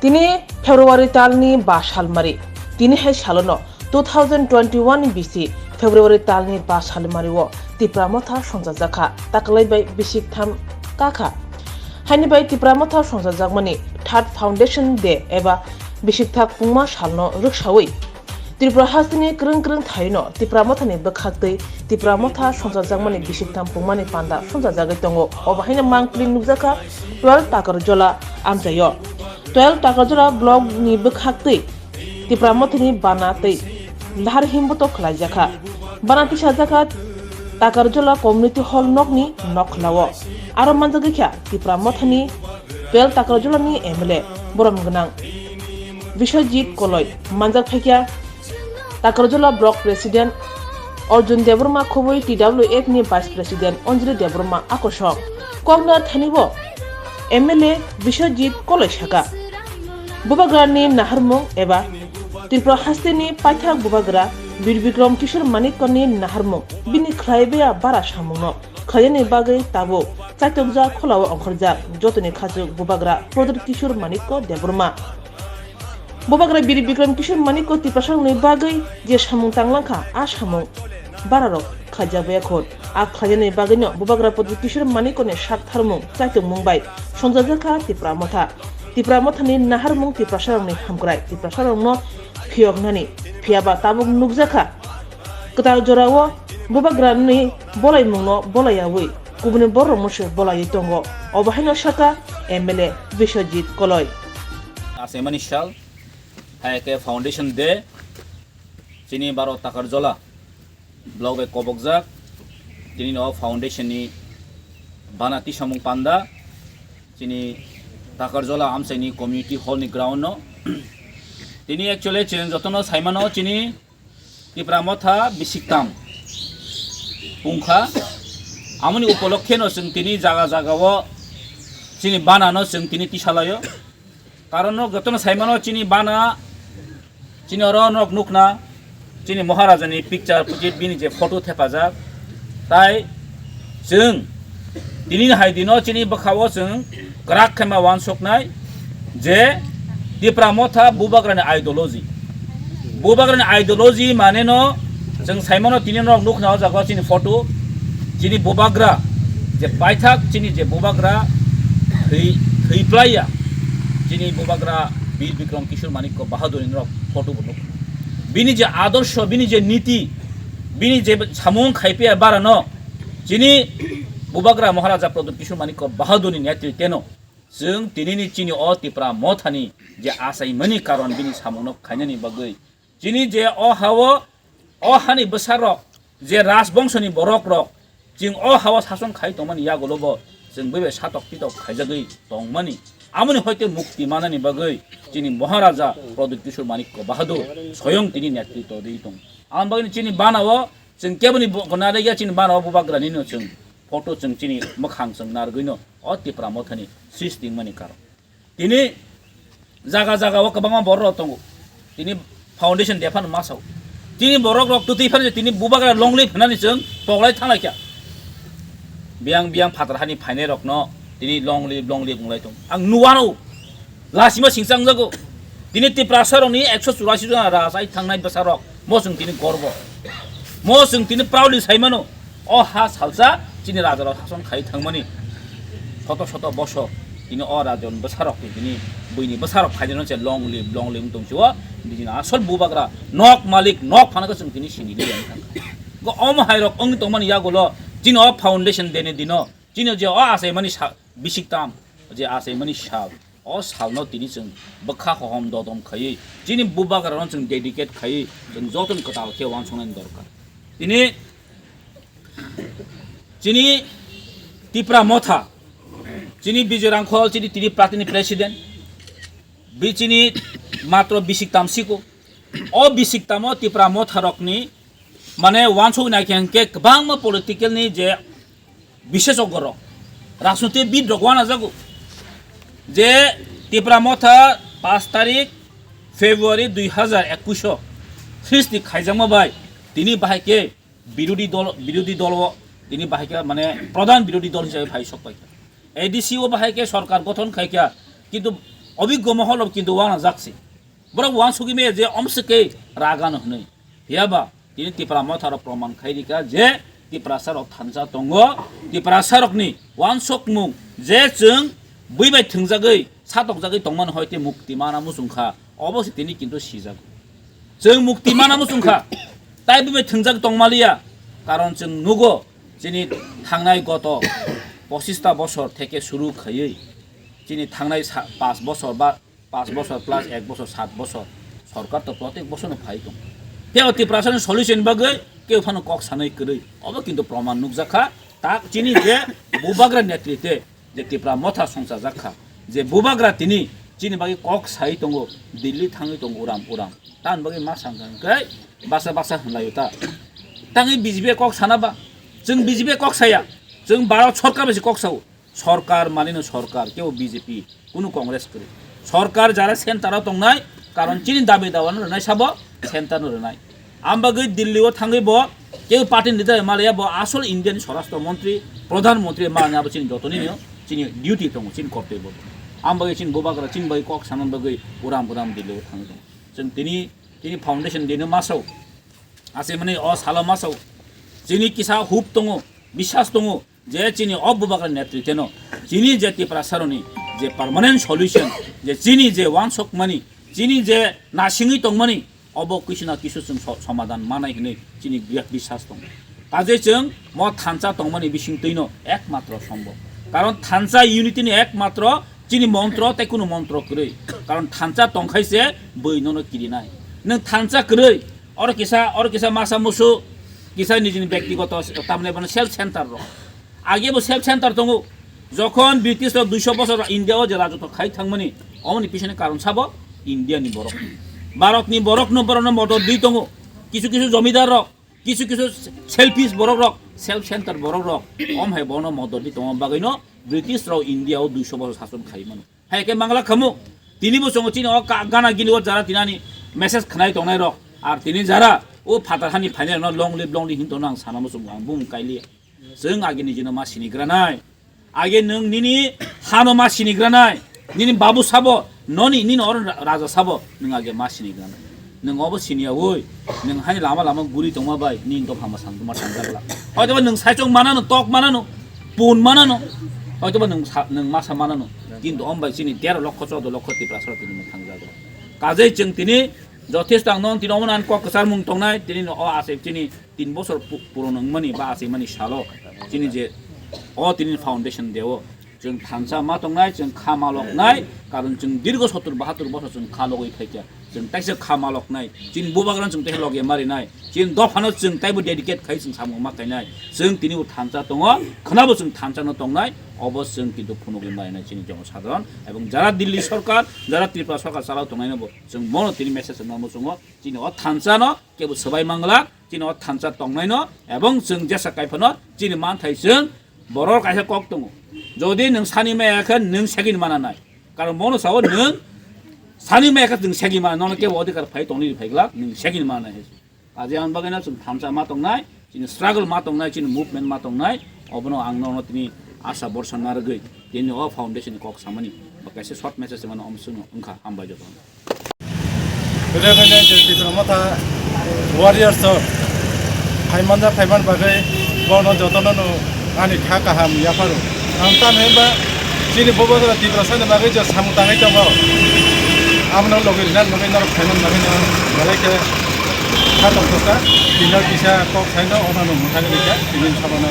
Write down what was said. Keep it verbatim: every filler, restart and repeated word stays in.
Tini February talni ba salmari, tini hai salono two thousand twenty-one bisi February talni ba salmari o Tipra Motha songchajakha takalai bai bisik tham kakha. Haini bai Tipra Motha songchajakmani third foundation day eba bisik thak pungma salno rwksawi Tripura hasteni kwrwng kwrwng thaino Tipra Mothani bwkhaktwi Tipra Motha songchajakmani bisik tham pungmani panda songchajagwi tongo. Obo haino mangpili nukjakha twelve Takarjola amchaio. Twelve Takarjola block ni bwkhaktwi Tipra Mothani bana tei lahar himboto khwlaijakha. Bana tisajakha Takarjola community hall nokni nokhlao. Aro manjagwi kha Tipra Mothani twelve Takarjolani M L A borom gwnang Biswajit Koloi, manjak phaikha Takarjola Block President Arjun Debbarma khobwi T W F ni Vice President Anjali Debbarma akosong. Koknar thani bo M L A Biswajit Koloi saka, Bubagrani naharmung eba Tripura hasteni paithak Bubagra Bir Bikram Kishore Manikko ni naharmung bini khlaibai bara samungno khlainani bagwi tabuk chaitokjak kholao ongkhorjak jotoni khachuk Bubagra Pradyut Kishore Manikko Debbarma. Bubagra Bir Bikram Kishore Manikko Tiprasarokni bagwi je samung tanglangkha, a samung bararok khlaijak baya khun. A khlainani bagwino Bubagra Pradyut Kishore Manikkoni sak tharmung chaitokmung bai songchajakha Tipra Motha. Tipra Mothani naharmung Tiprasarokni hamkrai, Tiprasarokno phiyoknani, phiyaba tabuk nukjakha kwtal jorao Bubagrani bolaimungno bolaiyawi kubuni bororokno se bolaiwi tongo. Obo haino saka M L A Biswajit Koloi. Achaimani sal, hai khe foundation day, chini baro Takarjola block bai kobokjak, tini no foundation ni bana tisamung panda, chini Takarjola amchaini community hall ni ground no. Tini actually chwng jotono saimano chini Tipra Motha bisiktam pungkha. Amoni upolokkhe no chwng tini jaga jaga o chini bana no chwng tini tisalaio. Karon no jotono saimano chini bana, chini oro nok nukna, chini Maharaja ni picture puji bini je photo thepajak. Tai chwng tini ni hai dino chini bwkha o chwng kwrak khe ma wansuknai je Tipra Motha Bubagra ni ideology. Bubagra ni ideology mane no chwng saimano tini nok nukna o jaga chini photo, chini Bubagra je paithak, chini je Bubagra thwi, thwi plaiya, chini Bubagra Bir Bikram Kishore Manikko Bahadur ni nok photo bo nuk. Bini je adorsho, bini je niti, bini je samung khaipiya bara no, chini Bubagra Maharaja Pradyut Kishore Manikko Bahadur ni netrite no, chwng tini ni chini o Tipra Mothani je achaimani karon bini samung no khainani bagwi, chini je o ha o, o hani bwsarok, je rajbongso ni borok rok, chwng o ha o sason khai tongmani yagulo bo chwng bai bai satok pitok khaijagwi tongmani. Amoni hoite mukti manani bagwi chini Maharaja Pradyut Kishore Manikko Bahadur soyong tini netrito rwi tong. Ang bagwi chini bana o chwng keboni bo-, bo narwkya chini bana o Bubagra nino chwng photo chwng chini mwkhang chwng narwgwino o Tipra Mothani srishti wngmani karon. Tini jaga jaga o kwbangma borok rok tongo. Tini foundation day phano ma sao. Tini borok rok twtwi phano tini Bubagra long live hwnani chwng poglai thanglai kha. Biyang biyang phatar hani phainai rokno tini long live, long live wnglai tong. Ang nuwano lasima singsa wngjago. Tini Tiprasa rokni ekso churasi jona rajai thangnai bwsa rok. Mo chwng tini gorbo. Mo chwng tini proudly sai mano. O ha salsa chini raja rok sason khai thangmani. Soto soto bosok tini o raja ni bwsa rok tini buini bwsa rok khai no se long live, long live tong chuo. Bini asol Bubagra nok malik nok phana ko chwng tini sini liya thang. Go om hai rok ong tongmani yagulo chini o foundation day ni dino chini je o achaimani sa-, bisik tam je achaimani sal. O salno tini chwng bwkha hohom dodom khaiwi, chini Bubagrano chwng dedicate khaiwi, chwng jotono kwtal khe uansuknani dorkar. Tini chini Tipra Motha, chini Bijoy Rangkhol, chini tini party ni president, bi chini matro bisik tamsiko. O bisik tamo Tipra Motha rokni, mane, uansuknai khe hwnkhe kwbangma political ni je bisesogorok, rajnitibid rok uanajago je Tipra Motha paanch tarik February dui hazar ekush o srishti khaijakma bai tini bahai khe birodhi dol, birodhi dol o tini bahai khe mane pradhan birodhi dol hisabe phai sok pai kha. A D C o bahai khe sorkar gothon khai kha, kintu Obiggo moholo kintu uanajak se. Borok uansugwi maya je omswkhe ragano hwnwi. Phiyaba tini Tipra Motha rok proman khai rikha je Tiprasa rok thansa tongo, Tiprasa rokni uansukmung je chwng bui bai thwngjagwi satokjagwi tongmani hoi tei mukti mana muchungkha, obo se tini kintu sijago. Chwng mukti mana muchungkha, tai bui bai thwngjagwi tongmaliya, karon chwng nugo chini thangnai goto pochista bosor theke suru khaiwi chini thangnai sa-, pas bosor ba pas bosor plus ek bosor, sat bosor, sorkar to protek bosor no phai tong. Tei o Tiprasa ni solution bagwi keu phano kok sanai kwrwi. Obo kintu proman nukjakha. Tak chini je bubagra netrite je Tipra Motha songchajakha, je bubagra tini chini bagwi kok sai tongo, Delhi thangwi tongo uram uram. Tamni bagwi ma sangkha hwnkhe baksa baksa hwnlaio ta. Tangwi B J P kok sana ba? Chwng B J P kok saya. Chwng Bharat sorkar bai se kok sao. Sorkar manino sorkar, kebo B J P, kunu Congress kwrwi. Sorkar jara center o tongnai, karon chini dabi dawa no rwnai sabo center no rwnai. Ambagwi Delhi o thangwi bo kebo party ni leader malaya, bo asol India ni Swarashtra Montri, Pradhan Montri malaya abo chini jotoni no chini duty tongo, chini kortobyo. Ambagwi chini bubagra chini bai kok saman bagwi uram uram Delhi o thangwi tongo. Chwng tini, tini foundation day no masao. Ase mani o salo masao. Chini kisa hope tongo, biswas tongo. Je chini o bubagra netrite no, chini je Tiprasa roni je permanent solution, je chini je uansukmani, chini je nasingwi tongmani, obo kisu na kisu chwng so-, somadan manai hinwi chini bi-, biswas tongo. Kaje chwng mo thansa tongmani bisingtwi no ekmatro sombhob. Karon thansa unity ni ekmatro chini montro tei kunu montro kwrwi. Karon thansa tongkhai se bui nono kirinai. Nwng thansa kwrwi, oro kisa, oro kisa masa musu, kisa nijini bektigoto tamni bono self center rok. Age bo self center tongo. Jokhon British rok duiso bosor India o je rajotwo khai thangmani, omoni pisani karon sabo India ni borok. Bharat ni borok no, borok no modot di tongo. Kisu kisu jomidar rok, kisu kisu selfish borok rok, self center borok rok. Om hai bono modot di tongo bagwi no British rok India o duiso bosor sason khai mano. Hai khe mangla khamu. Tini bo chongo chini o ka-, gana gini o jara tinani message khnai tongnai rok. Ar tini jara o phatar hani phainai rokno long live, long live hin tono ang sana muchungo, ang bumung kailiya. Chwng age nijino ma sinigranai. Age nwng nini hano ma sinigranai. Nini babu sabo, noni, nini oro ra-, raja sabo, nwng age ma sinigranai. Nwng obo siniya oi, nwng hani lama lama guri tongma bai, nini dopha ma sang tongma thangjak la. Hoitoba nwng saichung manano, tok manano, pun manano, hoitoba nwng sa-, nwng masa manano. Kintu om bai chini dero lokho, choudo lokho Tiprasa rok tini mwthangjago. Kajai chwng tini jothesto ang non tini omo nan kok kwchar mung tongnai, tini no o asai chini tin bosor pu-, puron wngmani ba asai mani salo chini je o tini foundation deo. Chwng thansa ma tongnai, chwng kha ma loknai, karon chwng dirgo sottur bahattur bosor chwng kha logwi phaikha. Chwng taisa kha ma loknai, chini bubagrano chwng taisa loge marinai, chini dophano chwng taibo dedicate khai chwng samung ma kainai. Chwng tini bo thansa tongo, khwnabo chwng thansa no tongnai, obo chwng kintu phunugwi marinai chini jonosadharon. Ebong jara Delhi sorkar, jara Tripura sorkar chalao tongnaino bo chwng bono tini message rwna muchungo, chini o thansa no kebo swbai mangla, chini o thansa tongnaino, ebong chwng jesa kaiphano chini manthai chwng borok kaisa kok tongo. Jodi nwng sani maya khe nwng second mana nai. Karon bono sao nwng sani maya khe nwng second mana, nono kebo odhikar phai tongni phai glak nwng second mana nai. Aje ang bagwi no chwng thansa ma tongnai, chini struggle ma tongnai, chini movement ma tongnai, obono ang nono tini asa borsa narwgwi tini o foundation ni kok samani ba kaisa short message mano omswkno wngkha, hambai jotono. Bede bede je Tipra Motha warriors rok phaimanja phaiman bagwi bono jotono no ani kha kaham yapharo. Ang tamni hwnba chini bubagra Tiprasani bagwi je samung tangwi tongo, abono logi rinani bagwi norok phaiman bagwi no belai khe kha tongthokha. Tini kisa kok saino onono mwthangwi rikha, tini sabano.